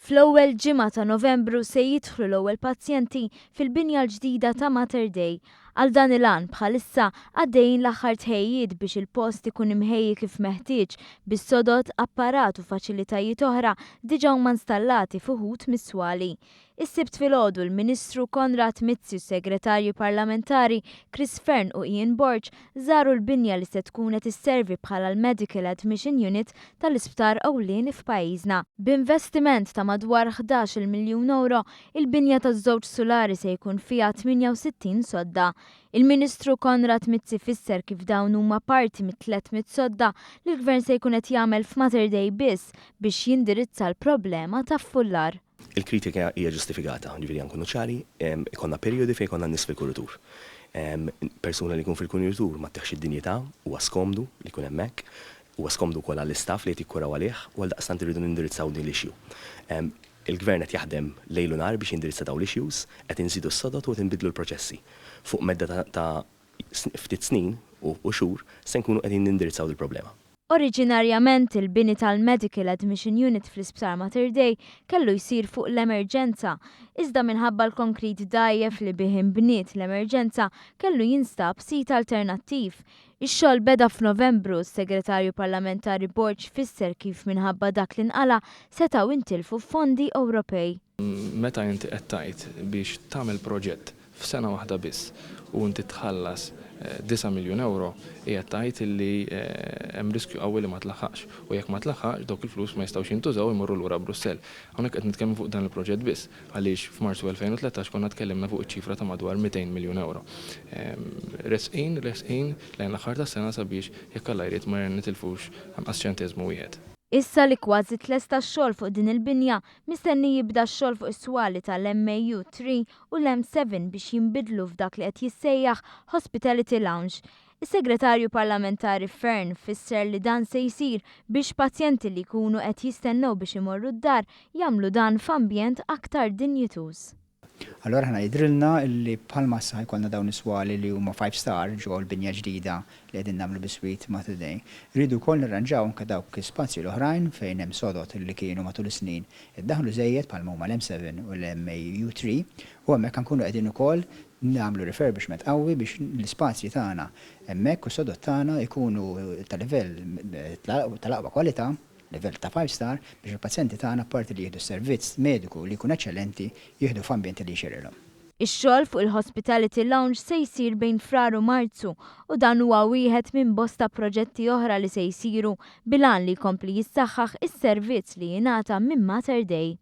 Fl-ewwel ġimgħa ta' Novembru se jidħlu l-ewwel pazjenti fil-binja l-ġdida ta' Mater Dei. Għal dan il-għan bħalissa għaddejjin l-aħħar tħejjijiet biex il-post ikun imħejji kif meħtieġ, bis-sodod, apparat u faċilitajiet oħra diġà huma installati f'uħud mis-swali. Is-Sibt filgħodu l-Ministru Konrad Mizzi u s-Segretarji Parlamentari Chris Fearne u Ian Borg żaru l-binja li se tkun qed isservi bħala l-Medical Admission Unit tal-isptar ewlieni f'pajjiżna. B'investiment ta' madwar 11-il miljun ewro, il-binja ta' żewġ sulari se jkun fiha 68 sodda. Il-Ministru Konrad Mizzi fisser kif dawn huma parti mit-300 sodda li l-Gvern se jkun qed jagħmel f'Mater Dei biss biex jindirizza l-problema ta' ffullar. Il-kritika hija ġustifikata, jiġifieri ħa nkunu ċari, ikollna perjodi fejn ikollna n-nies fil-kuritur. Persuna li jkun fil-kuritur ma ttihx id-dinjità, huwa skomdu li jkun hemmhekk, huwa skomdu wkoll għall-istaff li qed jikkuraw għalih u għaldaqstant irridu nindirizzaw din l-issue. Il-Gvern qed jaħdem lejl u nhar biex jindirizza dawn l-issues, qed inżidu s-sodod u qed inbiddlu l-proċessi. Fuq medda ta' ftit snin u xhur se nkunu qegħdin nindirizzaw dil-problema. Oriġinarjament, il-bini tal-Medical Admission Unit fl-Isptar Mater Dei kellu jsir fuq l-emerġenza, iżda minħabba l-konkrit dgħajjef li bih inbniet l-emerġenza kellu jinstab sit alternattiv. Ix-xogħol beda f'Novembru, s-Segretarju Parlamentari Borg fisser kif minħabba dak li nqala' setgħu intilfu fondi Ewropej. Meta inti qed tgħid biex tagħmel proġett f'sena waħda biss u inti tħallas disa' miljun ewro, qiegħed tgħid illi hemm riskju qawwi li ma tlaħħaqx. U jekk ma tlaħħaqx, dawk il-flus ma jistgħux jintużaw u jmorru lura Brussell. Hawnhekk qed nitkellmu fuq dan il-proġett biss, għaliex f'Marzu 2013 konna tkellimna fuq iċ-ċifra ta' madwar 200 miljun ewro. Resqin, resqin lejn l-aħħar tas-sena sabiex, jekk Alla jrid, ma nitilfux anqas ċenteżmu wieħed. Issa li kważi tlesta x-xogħol fuq din il-binja, mistenni jibda x-xogħol fuq is-swali tal-MAU 3 u l-M7 biex jinbidlu f'dak li qed jissejjaħ Hospitality Lounge. Is-Segretarju Parlamentari Fearne fisser li dan se jsir biex pazjenti li jkunu qed jistennew biex imorru d-dar jagħmlu dan f'ambjent aktar dinjituż. Allura aħna jidhrilna li bħalma issa ħa jkollna dawn is-swali li huma five star ġo l-binja ġdida li qegħdin nagħmlu biswit Mater Dei, rridu wkoll nirranġaw anke dawk l-ispazji l-oħrajn fejn hemm sodod li kienu matul is-snin iddaħħlu żejjed bħalma huma l-M7 u l-MAU3 u hemmhekk ħa nkunu qegħdin ukoll nagħmlu refurbishment qawwi biex l-ispazji tagħna hemmhekk u s-sodod tagħna jkunu ta' livell tal-aqwa kwalità. livell ta' five star, biex il-pazjenti tagħna apparti li jieħdu s-servizz mediku li jkun eċċellenti, jieħdu f'ambjent li jixirqilhom. Ix-xogħol fuq il-Hospitality Lounge se jsir bejn Frar u Marzu u dan huwa wieħed minn bosta proġetti oħra li se jsiru bil-għan li jkompli jissaħħaħ is-servizz li jingħata minn Mater Dei.